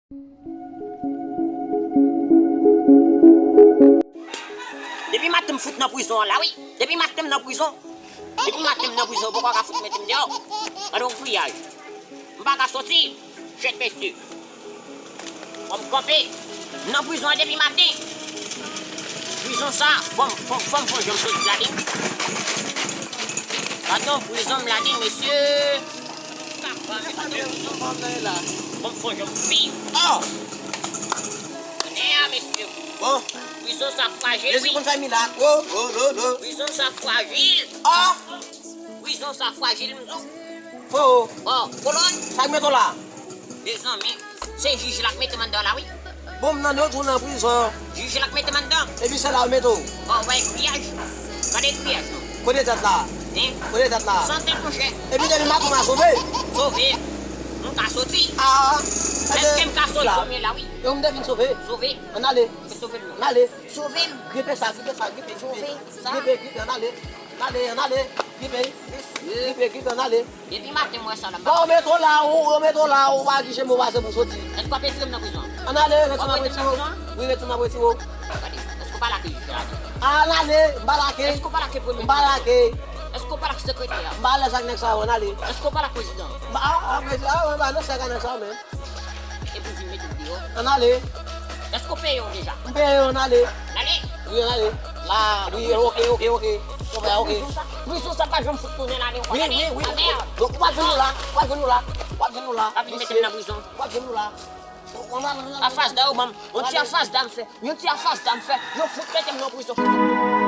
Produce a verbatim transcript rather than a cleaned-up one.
Depi maten m fout nan prizon an la, wi. Depi maten m nan prizon. Depi maten m nan prizon, yo poko ka fout mete m deyò. Gade yon griyaj. M pa ka soti. Chèt mesye. Fò m kanpe. M nan prizon an depi maten. Prizon sa, fò m, fò m, fò m fè yon jan m soti ladan. Gade yon prizon m ladan, mesye. Fò m fè yon jan m viv. Oh! Kounye a, mesye. Bon. Prizon sa frajil, wi. Jezi konn fè mirak. Oh, oh, oh, oh. Prizon sa frajil. Oh! Prizon sa frajil, m di w. Fo. Bon, kolòn. Sa k mete w la? Mezanmi, se jij la k mete m anndan la, wi. Bon, m nan de jou nan prizon. Jij la k mete m anndan. Epi se la yo mete w. Bon, wè griyaj. Gade griyaj, non. Kote tèt la? Hein? Kote tèt la? San tèt, monchè. Epi depi maten m a sove. Sove. M ka soti. Ah. Èske m ka soti? Sove la, wi. Yo, m te vin sove. Sove. Ann ale. Sove l, non. Ann ale. Sove m. Gripe sa, gripe sa, gripe, gripe. Sove sa. Gripe, gripe, ann ale. Ann ale, ann ale. Gripe. Gripe, gripe, ann ale. Depi maten m wè sa la, m pa... Bon, yo mete w la, ou, yo mete w la, ou pa jije m, ou pase pou soti. Èske w ap retire m nan prizon an? Ann ale, retounen ap retire w. Wi, retounen ap retire w. Gade, èske w pa lage jij la? Ann ale, m pa lage. Èske w pa lage premye minis? M pa lage. Èske w pa lage sekretè a? M pa alèz ak nèg sa yo, ann ale. Èske w pa lage prezidan? M pa, ah, ah, prezidan, ah, wi, m pa nan sèk a nèg sa yo menm. Epi w vin mete m deyò. Ann ale. Èske w peye yo deja? M peye yo, ann ale. Ann ale. Wi, ann ale. La, wi, oke, oke, oke. Oke, oke. Prizon sa, prizon sa pa janm fout tounen ladan, w ap gade. Wi, wi, wi. Donk, w ap jwenn nou la, w ap jwenn nou la, w ap jwenn nou la. W ap vin mete m nan prizon. W ap jwenn nou la. Afas da yo ban m. Yon ti afas da m fè. Yon ti afas da m fè. Yo fout mete m nan prizon.